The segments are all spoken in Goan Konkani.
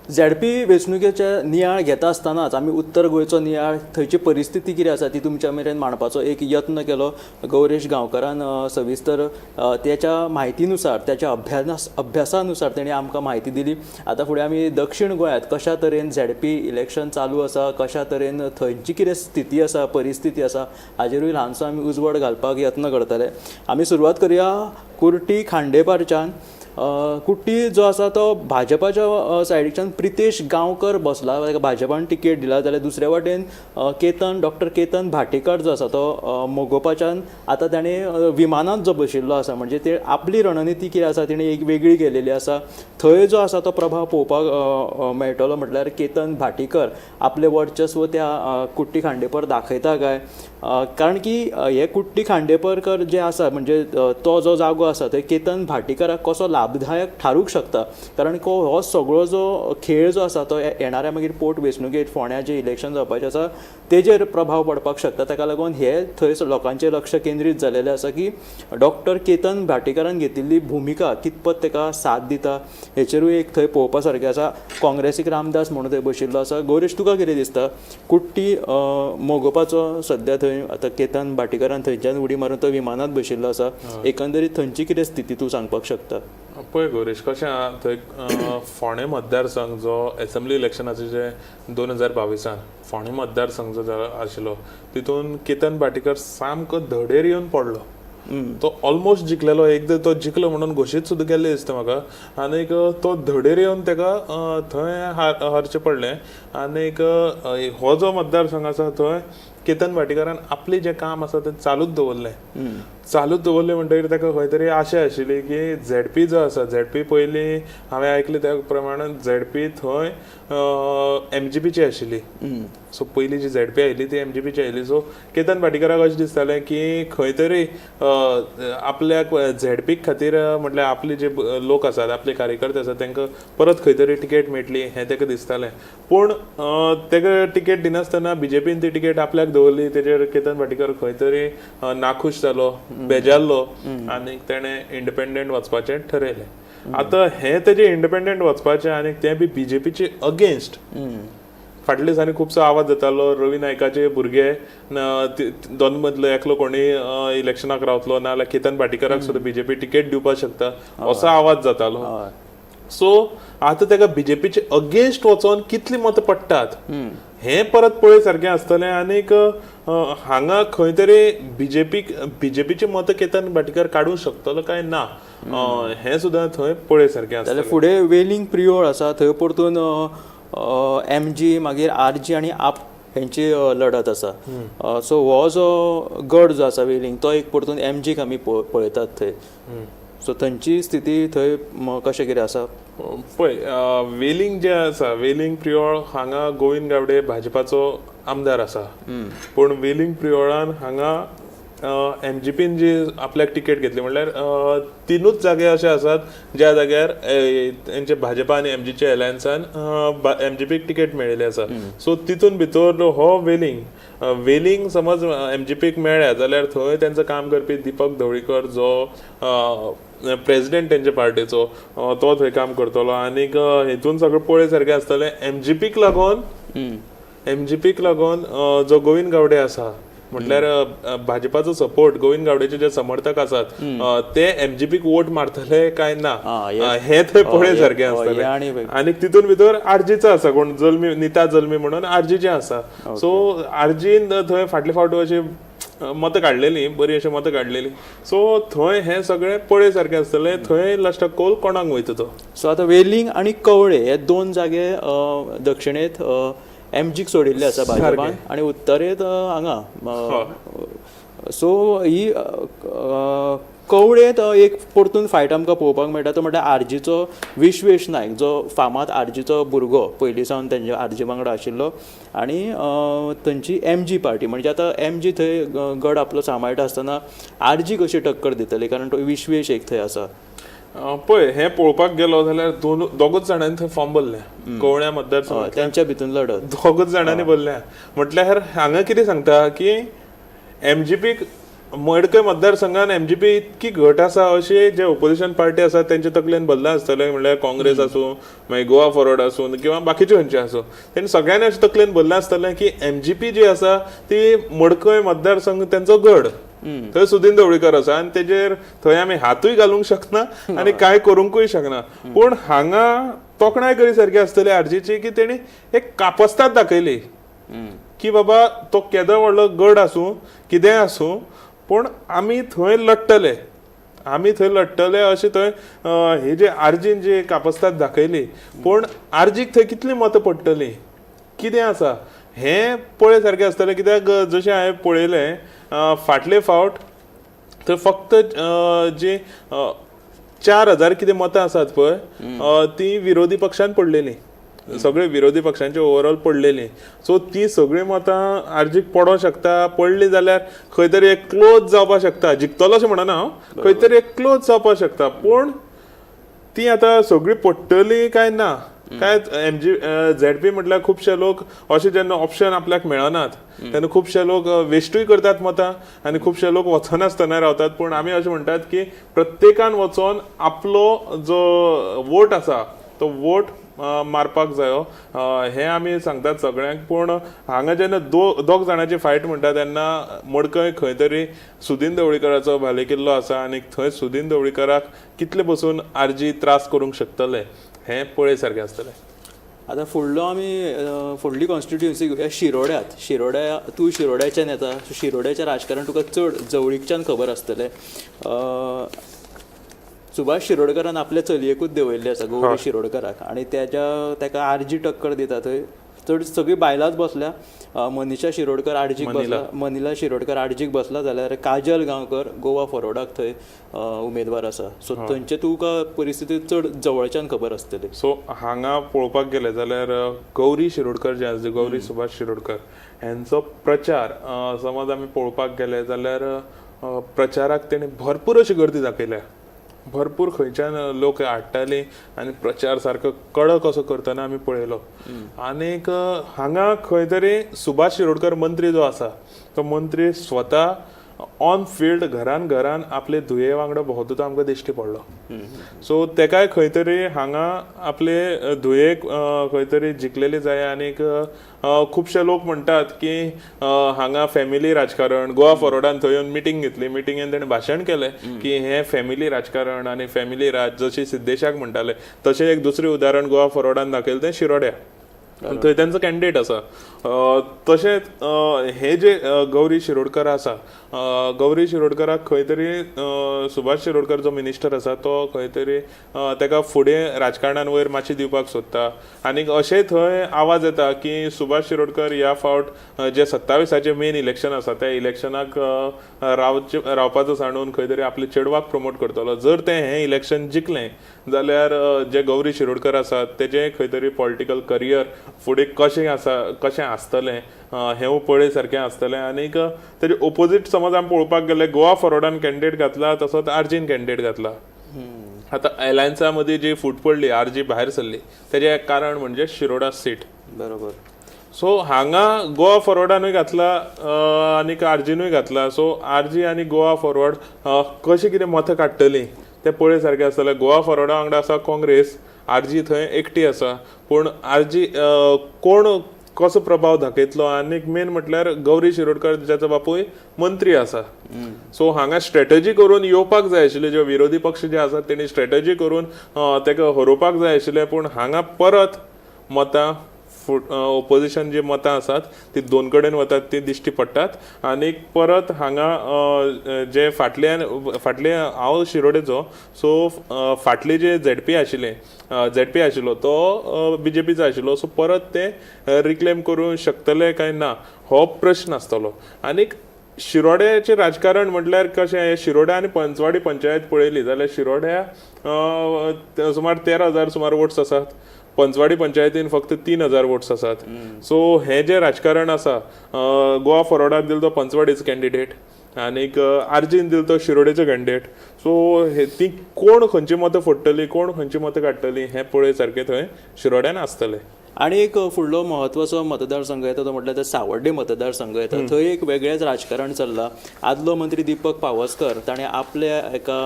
झेडपी वेंचणुकेचे नियाळ घेता आसतनाच आमी उत्तर गोंयचो नियाळ, थंयची परिस्थिती कितें आसा ती तुमच्या मेरेन मांडपाचो एक यत्न केलो. गौरेश गांवकारान सविस्तर त्याच्या म्हायतीनुसार, त्याच्या अभ्यासानुसार तेणी आमकां म्हायती दिली. आतां फुडें आमी दक्षिण गोंयांत कशा तरेन झेडपी इलेक्शन चालू आसा, कशा तरेन थंयची कितें स्थिती आसा, परिस्थिती आसा, हाजेरूय ल्हानसो आमी उजवाड घालपाक यत्न करतले. आमी सुरवात करुया कुर्टी खांडेपारच्यान. कुर्टी जो आसा तो भाजपाच्या सायडीच्यान प्रितेश गांवकर बसला, ताका भाजपान तिकेट दिला. जाल्यार दुसऱ्या वाटेन केतन, डॉक्टर केतन भाटीकार जो आसा तो मोगोपाच्यान आतां ताणें विमानांत जो बशिल्लो आसा, म्हणजे ते आपली रणनिती कितें आसा तेणी एक वेगळी केलेली आसा. थंय जो आसा तो प्रभाव पळोवपाक मेळटलो. म्हटल्यार केतन भाटीकर आपलें वर्चस्व त्या कुर्टी खांडेपर दाखयता काय, कारण की हे कुर्टी खांडेपरकर जे आसा म्हणजे तो जो जागो आसा थंय केतन भाटीकराक कसो लाभदायक थारूंक शकता, कारण हो सगळो जो खेळ जो आसा तो येणाऱ्या मागीर पोट वेंचणुकेत फोंड्या जें इलेक्शन जावपाचें आसा तेजेर प्रभाव पडपाक शकता. ताका लागून हे थंय लोकांचें लक्ष केंद्रीत जालेलें आसा की डॉक्टर केतन भाटीकारान घेतिल्ली भुमिका कितपत ताका साथ दिता हेचेरूय एक थंय पळोवपा सारकें आसा. काँग्रेसीक रामदास म्हणून थंय बशिल्लो आसा. गौरेश, तुका कितें दिसता, कुर्टी मोगोपाचो सद्या थंय आतां केतन भाटीकारान थंयच्यान उडी मारून तो विमानांत बशिल्लो आसा, एकंदरीत थंयची कितें स्थिती तूं सांगपाक शकता? पळय गौरेश, कशें आहा थंय फोंडें मतदारसंघ जो एसेंब्ली इलेक्शनाचे जे 2022 फोंडें मतदारसंघ जो आशिल्लो तितून केतन भाटीकर सामको धडेर येवन पडलो. तो ऑलमोस्ट जिखलेलो, एकदां तो जिखलो म्हणून घोशीत सुद्दां केल्लें दिसता म्हाका, आनीक तो धडेर येवन ताका थंय हारचें पडलें. आनीक हो जो मतदारसंघ आसा थंय केतन भाटीकारान आपलें जें काम आसा तें चालूच दवरलें. चालूच दवरलें म्हणटकीर ताका खंय तरी आशा आशिल्ली की झेडपी जो आसा, झेडपी पयलीं हांवें आयकलें त्या प्रमाणे झेडपी थंय एमजीपीची आशिल्ली. सो पयलीं जी झेडपी आयिल्ली ती एमजीपीची आयिल्ली. सो केतन भाटीकाराक अशें दिसतालें की खंय तरी आपल्याक झेडपी खातीर म्हटल्यार आपले जे लोक आसात, आपले कार्यकर्ते आसात, तांकां परत खंय तरी तिकेट मेळटली हें ताका दिसतालें. पूण ताका तिकेट दिनासतना बीजेपीन ती तिकेट आपल्याक दवरली. तेजेर केतन भाटीकर खंय तरी नाखूश जालो, बेजारलो आनी तेणें इंडिपेंडंट वचपाचें ठरयलें. आतां हें तेजें इंडिपेंडंट वचपाचें आनी तें बी बीजेपीचे अगेन्स्ट. फाटल्या दिसांनी खुबसो आवाज जातालो, रवी नायकाचे भुरगे दोन मदलो एकलो कोणी इलेक्शनाक रावतलो, नाजाल्यार केतन भाटीकाराक सुद्दां बीजेपी तिकेट दिवपाक शकता असो आवाज जातालो. सो आतां ताका बीजेपीचे अगेन्स्ट वचोन कितली मतां पडटात हें परत पळय सारकें आसतलें. आनीक हांगा खंय तरी बीजेपीची मतां केतन भाटीकर काडूंक शकतलो काय ना हें सुद्दां थंय पळय सारकें आसतलें. जाल्यार फुडें वेलिंग प्रियोळ आसा, थंय परतून एमजी मागीर आरजी आनी आप हेंची लढत आसा. सो हो जो गड जो आसा वेलिंग तो एक परतून एमजीक आमी पळयतात थंय. सो थंयची स्थिती थंय कशें कितें आसा? पळय, वेलिंग जें आसा, वेलिंग प्रियोळ हांगा गोविंद गावडे भाजपाचो आमदार आसा, पूण वेलिंग प्रियोळान हांगा एमजीपीन जी आपल्याक तिकेट घेतली म्हणल्यार तिनूच जागे अशे आसात ज्या जाग्यार तेंचे भाजपा आनी एमजीच्या एलायन्सान एमजीपीक तिकेट मेळिल्ली आसा. सो तितून भितर हो वेलिंग वेलिंग समज एमजीपीक मेळ्ळ्या जाल्यार थंय तेंचो काम करपी दीपक ढवळीकर जो प्रेजिडेंट तेंच्या पार्टीचो तो थंय काम करतलो. आनीक हितून सगळें पळय सारकें आसतलें. एमजीपीक लागोन जो गोविंद गावडे आसा म्हटल्यार भाजपाचो सपोर्ट, गोविंद गावडेचे जे समर्थक आसात ते एमजीपीक वोट मारतले काय ना हें थंय पळय सारकें आसतलें. आनी तितून भितर आरजीचो आसा कोण जल्मी, निता जल्मी म्हणून आरजीचे आसा. सो आरजीन थंय फाटले फावट अशी मतां काडलेली, बरी अशी मतां काडलेली. सो थंय हें सगळें पळय सारकें आसतलें, थंय लास्टाक कोल कोणाक वयता तो. सो आतां वेलिंग आनी कवळे हे दोन जागे दक्षिणेंत एमजीक सोडिल्ले आसा भाजपान आनी उत्तरेंत हांगा. सो ही कवळेंत एक परतून फायट आमकां पळोवपाक मेळटा, तो म्हणल्यार आरजीचो विश्वेश नायक जो फामाद आरजीचो भुरगो पयलीं सावन तेंच्या आरजी वांगडा आशिल्लो आनी थंयची एमजी पार्टी, म्हणजे आतां एमजी थंय गड आपलो सांबाळटा आसतना आरजी कशी टक्कर दितली, कारण तो विश्वेश एक थंय आसा. पळय, हें पळोवपाक गेलो जाल्यार दोन दोगूच जाणांनी थंय फॉर्म भरले कवळ्या मतदारसंघांतल्यान. तेंच्या भितून लढत दोगूच जाणांनी भरल्या म्हटल्यार हांगा कितें सांगता की एमजीपीक मडकय मतदारसंघान एमजीपी इतकी घट आसा अशें जे ओपोजिशन पार्टी आसा तेंच्या तकलेन भरलां आसतलें, म्हणल्यार काँग्रेस आसूं, मागीर गोवा फॉरवर्ड आसूं किंवा बाकीचे खंयचे आसूं, तेणी सगळ्यांनी अशें तकलेन भरलां आसतलें की एमजीपी जी आसा ती मडकय मतदारसंघ तेंचो गड, थंय सुदीन ढवळीकर आसा आनी तेजेर थंय आमी हातूय घालूंक शकना आनी कांय करूंकूय शकना. पूण हांगा तोखणाय करी सारकी आसतली आरजीची की तेणी एक कापस्ताद दाखयली की बाबा तो केदो व्हडलो गड आसूं कितेंय आसूं पूण आमी थंय लडटले, आमी थंय लडटले अशें थंय हे जे आरजीन जी कापस्ताद दाखयली. पूण आरजीक थंय कितलीं मतां पडटलीं कितें आसा हें पळय सारकें आसतलें, कित्याक जशें हांवें पळयलें फाटले फावट थंय फक्त जी 4000 कितें मतां आसात पळय ती विरोधी पक्षान पडलेली, सगळे विरोधी पक्षांचे ओवरऑल पडलेली. सो ती सगळीं मतां आरजीक पडोंक शकता, पडली जाल्यार खंय तरी एक क्लोज जावपाक शकता, जिखतलो अशें म्हणना हांव, खंय तरी एक क्लोज जावपाक शकता. पूण ती आतां सगळीं पडटली काय ना, काय एमजी झेडपी म्हटल्यार खुबशे लोक अशे जेन्ना ऑप्शन आपल्याक मेळनात तेन्ना खुबशे लोक वेस्टूय करतात मतां आनी खुबशे लोक वचनासतना रावतात. पूण आमी अशें म्हणटात की प्रत्येकान वचोन आपलो जो वोट आसा तो वोट मारपाक जायो, हें आमी सांगतात सगळ्यांक. पूण हांगा जेन्ना दोग जाणांची फायट म्हणटा तेन्ना मडकय खंय तरी सुदीन ढवळीकराचो भाले किल्लो आसा आनी थंय सुदीन ढवळीकराक कितले पसून आरजी त्रास करूंक शकतले हें पळय सारकें आसतलें. आतां फुडलो आमी फुडली कॉन्स्टिट्युएन्सी घेवया शिरोड्यात. शिरोड्या तूं शिरोड्याच्यान येता, सो शिरोड्याचें राजकारण तुका चड जवळीकच्यान खबर आसतलें. सुभाष शिरोडकरान आपल्या चलयेकूच देंवयल्लें आसा, गौरी शिरोडकराक, आनी तेका आरजी टक्कर दिता. थंय चड सगळीं बायलांच बसल्या, मनीषा शिरोडकर आरजीक बसला, मनिला शिरोडकर आरजीक बसला, जाल्यार काजल गांवकर गोवा फॉरवर्डाक थंय उमेदवार आसा. सो थंयचे तुका परिस्थिती चड जवळच्यान खबर आसतली. सो हांगा पळोवपाक गेले जाल्यार गौरी शिरोडकर जे आसा, गौरी सुभाष शिरोडकर हेंचो प्रचार समज आमी पळोवपाक गेले जाल्यार प्रचाराक तेणी भरपूर अशी गर्दी दाखयल्या, भरपूर खंयच्यान लोक हाडटाली आनी प्रचार सारको कडक असो करतना आमी पळयलो. आनीक हांगा खंय तरी सुभाष शिरोडकर मंत्री जो आसा तो मंत्री स्वता ऑन फिल्ड घरान घरान आपले धुये वांगडा भोंवता तो आमकां दिश्टी पडलो. सो तेकाय खंय तरी हांगा आपले धुयेक खंय तरी जिखलेली जाय. आनीक खुबशे लोक म्हणटात की हांगा फॅमिली राजकारण, गोवा फॉरवर्डान थंय येवन मिटींग घेतली, मिटिंगेन तेणें भाशण केलें की हें फॅमिली राजकारण आनी फॅमिली राज जशी सिद्देशाक म्हणटाले तशें एक दुसरें उदाहरण गोवा फॉरवर्डान दाखयलें तें शिरोड्या, थंय तेंचो कॅन्डिडेट आसा. तशेंच हे जे गौरी शिरोडकर आसा, गौरी शिरोडकराक खंय तरी सुभाष शिरोडकर जो मिनिस्टर आसा तो खंय तरी तेका फुडें राजकारणान वयर माची दिवपाक सोदता. आनीक अशें थंय आवाज येता की सुभाष शिरोडकर ह्या फावट जे 27आचें मेन इलेक्शन आसा त्या इलेक्शनाक रावपाचो सांडून खंय तरी आपल्या चेडवाक प्रमोट करतलो. जर तें हें इलेक्शन जिखलें जाल्यार जे गौरी शिरोडकर आसात तेजें खंय तरी पॉलिटिकल करियर फुडें कशें आसा कशें आसतलें हें पळय सारकें आसतलें. आनीक तेजे ओपोजीट समज आमी पळोवपाक गेले गोवा फॉरवर्डान कॅन्डिडेट घातला तसोच आरजीन कॅन्डिडेट घातला. आतां एलायन्सा मदीं जी फूट पडली, आरजी भायर सरली, तेजें एक कारण म्हणजे शिरोडा सीट. बरोबर. सो हांगा गोवा फॉरवर्डानूय घातला आनीक आरजीनूय घातला. सो आरजी आनी गोवा फॉरवर्ड कशें कितें मतां काडटलीं तें पळय सारकें आसतलें. गोवा फॉरवर्डा वांगडा आसा काँग्रेस, आरजी थंय एकटी आसा, पूण आरजी कोण कसो प्रभाव दाखयतलो. आनीक मेन म्हटल्यार गौरी शिरोडकर जाचो बापूय मंत्री आसा, सो हांगा स्ट्रेटजी करून येवपाक जाय आशिल्ले, जे विरोधी पक्ष जे आसात तेणी स्ट्रेटजी करून तेका हरोवपाक जाय आशिल्लें. पूण हांगा परत मतां ओपोजिशन जी मतां आसात ती दोन कडेन वतात ती दिश्टी पडटात. आनीक परत हांगा जे फाटल्यान फाटले हांव शिरोडेचो, सो फाटले जे झेडपी आशिल्ले, झेडपी आशिल्लो तो बीजेपीचो आशिल्लो, सो परत ते रिक्लेम करूंक शकतले काय ना हो प्रश्न आसतलो. आनीक शिरोड्याचें राजकारण म्हटल्यार कशें, शिरोड्या आनी पंचवाडी पंचायत पळयली जाल्यार शिरोड्या सुमार 13,000 सुमार वोट्स आसात, पंचवाडी पंचायतीन फक्त 3,000 वोट्स आसात. सो हें जें राजकारण आसा, गोवा फॉरवर्डान दिलो तो पंचवाडीचो कॅन्डिडेट आनीक आरजीन दिलो तो शिरोडेचो कॅन्डिडेट. सो हे ती कोण खंयची मतां फोडटली, कोण खंयची मतां काडटली हें पळय सारकें थंय शिरोड्यान आसतलें. आनी एक फुडलो म्हत्वाचो मतदारसंघ येता तो म्हटल्यार ते सावड्डे मतदारसंघ येता. थंय एक वेगळेंच राजकारण चल्लां. आदलो मंत्री दीपक पावसकर ताणें आपल्या एका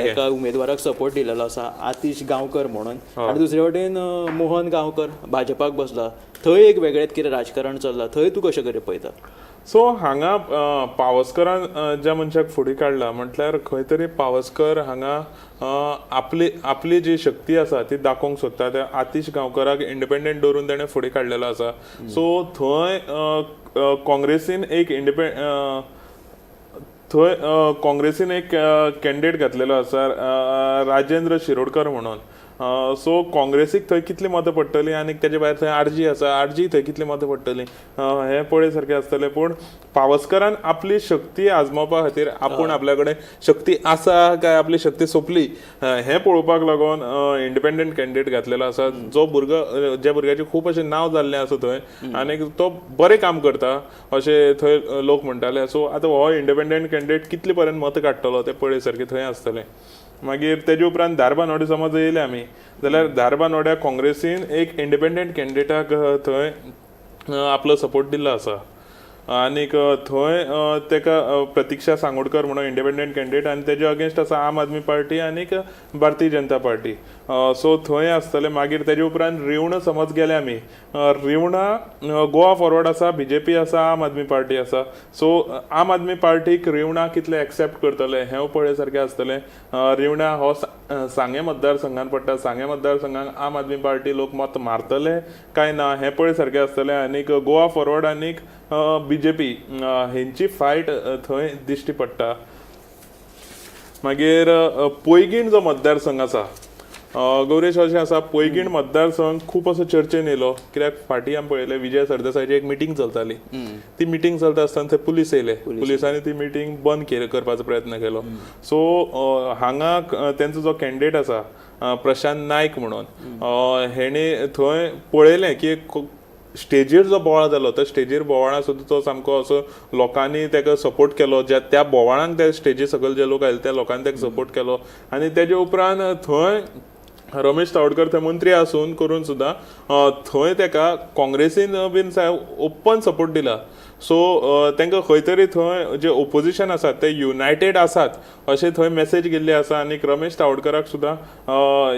एका उमेदवाराक सपोर्ट दिलेलो आसा, आतिश गांवकर म्हणून, आनी दुसरे वटेन मोहन गांवकर भाजपाक बसला. थंय एक वेगळेंच कितें राजकारण चल्लां, थंय तूं कशें कितें पळयता? सो हांगा पावसकरान ज्या मनशाक फुडें काडला म्हटल्यार खंय तरी पावसकर हांगा आपली आपली जी शक्ती आसा ती दाखोवंक सोदता. त्या आतिश गांवकराक इंडिपेंडंट दवरून तेणें फुडें काडलेलो आसा. सो थंय काँग्रेसीन एक थंय काँग्रेसीन एक कॅन्डिडेट घातलेलो आसा, राजेंद्र शिरोडकर म्हणून. सो काँग्रेसीक थंय कितली मतां पडटली आनी तेजे भायर थंय आरजी आसा, आरजी थंय कितली मतां पडटली हें पळय सारकें आसतलें. पूण पावसकरान आपली शक्ती आजमावपा खातीर, आपूण आपल्या कडेन शक्ती आसा काय आपली शक्ती सोंपली हें पळोवपाक लागून इंडिपेंडंट कॅन्डिडेट घातलेलो आसा. जो भुरगो, ज्या भुरग्याचें खूब अशें नांव जाल्लें आसा थंय आनी तो बरें काम करता अशें थंय लोक म्हणटाले. सो आतां हो इंडिपेंडंट कॅन्डिडेट कितले पर्यंत मतां काडटलो तें पळय सारकें थंय आसतलें. मागीर तेजे उपरांत धारबानोडे समज येयले आमी जाल्यार धारबानोड्या काँग्रेसीन एक इंडिपेंडंट कॅन्डिडेटाक थंय आपलो सपोर्ट दिल्लो आसा आनीक थंय तेका प्रतिक्षा सांगोडकर म्हणून इंडिपेंडंट कॅन्डिडेट आनी तेजे अगेन्स्ट आसा आम आदमी पार्टी आनीक भारतीय जनता पार्टी. सो थंय आसतले. मागीर तेजे उपरांत रिवणा समज गेले आमी, रिवणा गोवा फॉरवर्ड आसा, बीजेपी आसा, आम आदमी पार्टी आसा. सो आम आदमी पार्टीक रिवणा कितले एक्सेप्ट करतले हें पळय सारकें आसतलें. रिवणा हो सांगें मतदारसंघान पडटा. सांगें मतदारसंघान आम आदमी पार्टी लोक मत मारतले काय ना हें पळय सारकें आसतलें. आनीक गोवा फॉरवर्ड आनीक बीजेपी हेंची फायट थंय दिश्टी पडटा. मागीर पैगीण जो मतदारसंघ आसा, गौरेश, अशें आसा, पैगीण मतदारसंघ खूब असो चर्चेन येयलो कित्याक फाटीं आमी पळयलें विजय सरदेसायाची एक मिटींग चलताली. ती मिटींग चलता आसतना थंय पुलीस येयले, पुलिसांनी ती मिटींग बंद करपाचो प्रयत्न केलो. सो हांगा तेंचो जो कॅन्डिडेट आसा प्रशांत नायक म्हणून, हेणे थंय पळयलें की स्टेजीर जो बोवाळ जालो तो स्टेजीर बोवाळा सुद्दां तो सामको असो लोकांनी तेका सपोर्ट केलो. ज्या त्या बोवाळांक त्या स्टेजी सकयल जे लोक आयले त्या लोकांनी तेका सपोर्ट केलो. आनी तेजे उपरांत थंय रमेश तावडकर थंय मंत्री आसून करून सुद्दां थंय तेका काँग्रेसीन बीन ओपन सपोर्ट दिला. सो तांकां खंय तरी थंय जे ओपोजिशन आसात ते युनायटेड आसात अशें थंय मेसेज गेल्ली आसा. आनी रमेश तावडकराक सुद्दां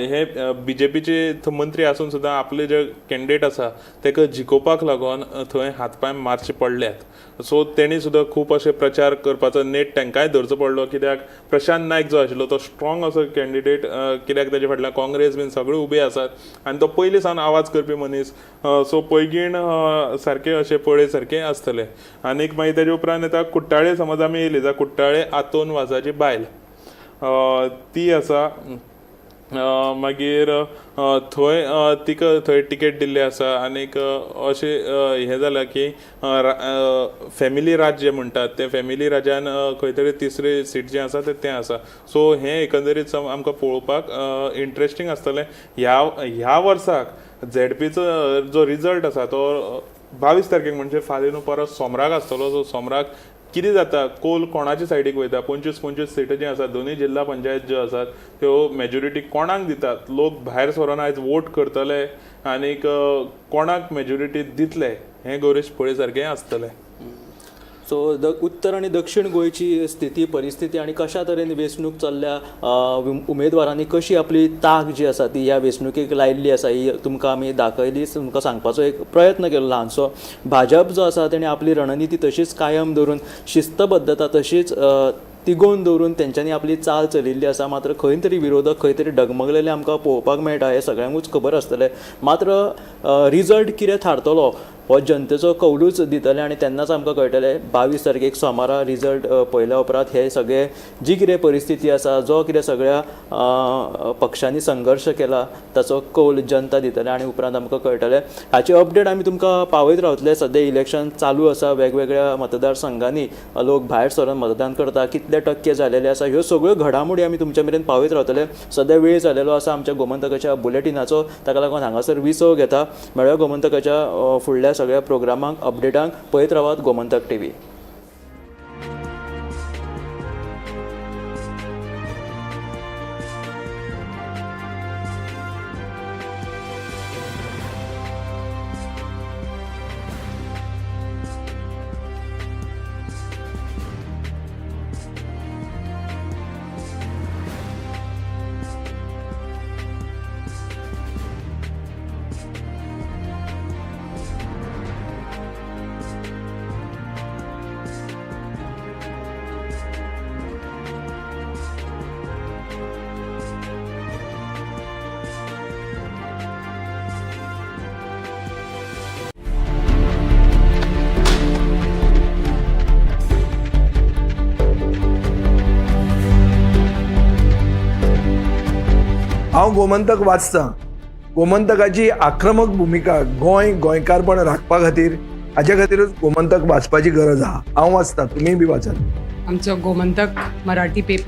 हे बीजेपीचे मंत्री आसून सुद्दां आपले जे कॅन्डिडेट आसा ताका जिखोवपाक लागून थंय हात पांय मारचे पडल्यात. सो तेणी सुद्दां खूब अशे प्रचार करपाचो नेट तांकांय धरचो पडलो कित्याक प्रशांत नायक जो आशिल्लो तो स्ट्रॉंग असो कॅन्डिडेट कित्याक तेजे फाटल्यान काँग्रेस बीन सगळे उबे आसात आनी तो पयलीं सावन आवाज करपी मनीस. सो पैगीण सारकें अशें पळय सारकें आसतलें. आनीक मागीर तेजे उपरांत येता कुट्टाळे. समज आमी येयली जाल्यार कुट्टाळे आतोन वाजाची बायल ती आसा. मागीर थंय तिका थंय टिकेट दिल्ली आसा. आनीक अशें हें जालां की फॅमिली राज्य म्हणटात तें फॅमिली राज्यान खंय तरी तिसरी सीट जें आसा तें आसा. सो हें एकंदरीत आमकां पळोवपाक इंट्रस्टींग आसतलें. ह्या ह्या वर्साक झेडपीचो जो रिजल्ट आसा तो 22 तारखेक म्हणजे फाल्यां न्हू परत सोमराक आसतलो. सो सोमराक कितें जाता, कोल कोणाच्या सायडीक वयता, 25 सिटी जी आसात दोनूय जिल्हा पंचायत ज्यो आसात त्यो मेजॉरिटी कोणाक दितात, लोक भायर सरोन आयज वोट करतले आनीक कोणाक मेजॉरिटी दितले हें गौरेश पळय सारकें आसतलें. सो उत्तर आनी दक्षिण गोंयची स्थिती, परिस्थिती आनी कशा तरेन वेंचणूक चल्ल्या, उमेदवारांनी कशी आपली ताक जी आसा ती ह्या वेंचणुकेक लायिल्ली आसा ही तुमकां आमी दाखयली, तुमकां सांगपाचो एक प्रयत्न केलो ल्हानसो. भाजप जो आसा तेणी आपली रणनिती तशीच कायम दवरून, शिस्तबद्धता तशीच तिगोवन दवरून तेंच्यांनी आपली चाल चलयिल्ली आसा. मात्र खंय तरी विरोधक खंय तरी डगमगलेले आमकां पळोवपाक मेळटा हें सगळ्यांकूच खबर आसतलें. मात्र रिजल्ट कितें थारतलो हो जनतेचो कौलूच दितले आनी तेन्नाच आमकां कळटलें. 22 तारखेक सोमारा रिजल्ट पळयल्या उपरांत हे सगळे जी कितें परिस्थिती आसा, जो कितें सगळ्या पक्षांनी संघर्श केला ताचो कौल जनता दितले आनी उपरांत आमकां कळटलें. हाची अपडेट आमी तुमकां पावयत रावतले. सद्या इलेक्शन चालू आसा, वेगवेगळ्या मतदारसंघांनी लोक भायर सरून मतदान करता, कितले टक्के जालेले आसा, ह्यो सगळ्यो घडामोडी आमी तुमच्या मेरेन पावयत रावतले. सद्या वेळ जालेलो आसा आमच्या गोमंतकाच्या बुलेटिनाचो, ताका लागून हांगासर विसव घेता. मेळ्या गोमंतकाच्या फुडल्या सगळ्या प्रोग्रामांक, अपडेटांक पळयत रावात गोमंतक टीव्ही. हांव गोमंतक वाचतां. गोमंतकाची आक्रमक भुमिका गोंय गोंयकारपण राखपा खातीर, हाच्या खातीरूच गोमंतक वाचपाची गरज आहा. हांव वाचतां, तुमीय बी वाचात. आमचो गोमंतक मराठी पेपर.